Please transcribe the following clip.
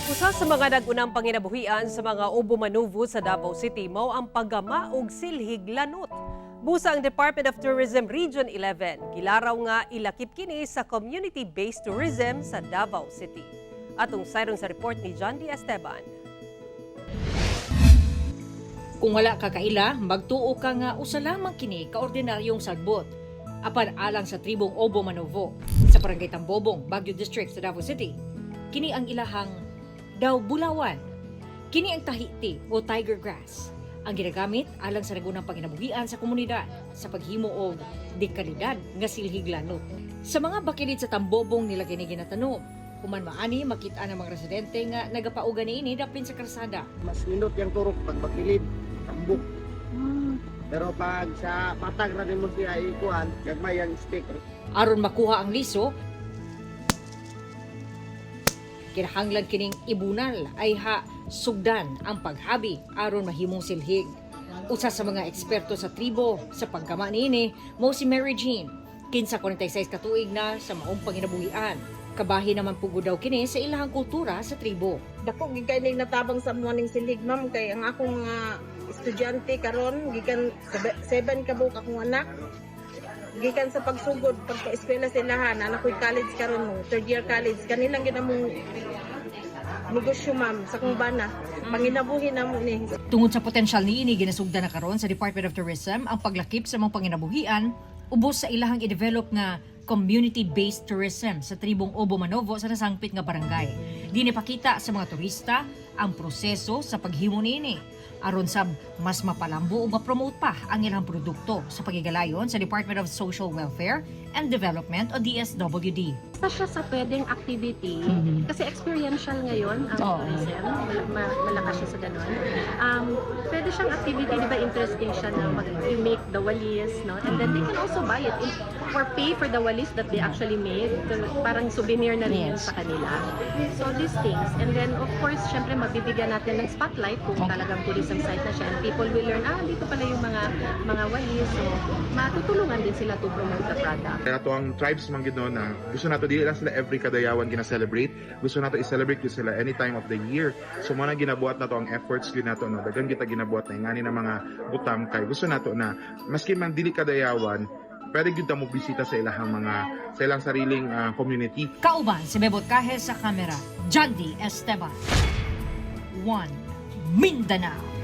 Usa sa mga nag-unang panginabuhian sa mga Obo Manuvu sa Davao City mao ang paggama og silhig lanot. Busa ang Department of Tourism Region 11. Gilaraw nga ilakip kini sa community-based tourism sa Davao City. Atong sayron sa report ni John D. Esteban. Kung wala ka kaila, magtuo ka nga usa lamang kini ka ordinaryong sagbot. Apan alang sa tribong Obo Manovo sa Barangay Tambobong, Baguio District sa Davao City, kini ang ilahang daw bulawan. Kini ang tahiti o tiger grass ang ginagamit alang sa nagunang panginabuhian sa komunidad sa paghimo og dekalidad nga silhig lanot. Sa mga bakilid sa Tambobong nila kini ginatanom. Human maani, makita ng mga residente nga nagapauga niini dapin sa karsada. Mas nindot yung turok pag bakilid, tambok. Pero pag sa patag ra nimo siya ikuan, gagmay ang stick. Aron makuha ang liso, kinahanglan kining ibunal ay ha sugdan ang paghabi aron mahimong silhig. Usa sa mga eksperto sa tribo sa paggama niini mao si Mary Jean, kinsa 46 ka tuig na sa maong panginabuhian. Kabahin naman pugod daw kini sa ilahang kultura sa tribo. Dako gid kay ning natabang sa amo ning silhig, ma'am, kay ang akong mga estudyante karon, gikan 7 ka buok akong anak, gikan sa pagsugod pagpa-eskwela sila ha, na ko'y college karon mo, third year college. Kanilang ginamong negosyo, ma'am, sa akong bana, panginabuhi namo ni. Tungod sa potensyal niini, ginasugdan na karon sa Department of Tourism ang paglakip sa mga panginabuhian ubos sa ilahang i-develop nga community-based tourism sa tribong Obo Manovo sa nasangpit nga barangay. Dinhi ipakita sa mga turista ang proseso sa paghimo niini aron sab mas mapalambo ug ma-promote pa ang ilang produkto sa pagigalayon sa Department of Social Welfare and Development o DSWD. Isa siya sa pwedeng activity kasi experiential ngayon ang tourism, malakas siya sa ganun. Pwede siyang activity, di ba, interesting siya na you make the walis, no? And then they can also buy it or pay for the walis that they actually made. Parang souvenir na rin yun sa kanila. So these things. And then, of course, syempre mabibigyan natin ng spotlight kung talagang tourism site na siya and people will learn, ah, dito pala yung mga walis. So, matutulungan din sila to promote the product. Kaya to ang tribes man gid, no, na gusto nato dili lang sila every Kadayawan gina-celebrate, gusto nato i-celebrate gyud sila any time of the year. So mo na ginabuhat nato ang efforts gyud nato, no, daghan kita ginabuhat na ingani na mga butang kay gusto nato na maski man dili Kadayawan, pwede gyud ta mo bisita sa ilahang mga sa ilang sariling community. Kauban si Bebot Cajes sa kamera, John D. Esteban. 1. Mindanao.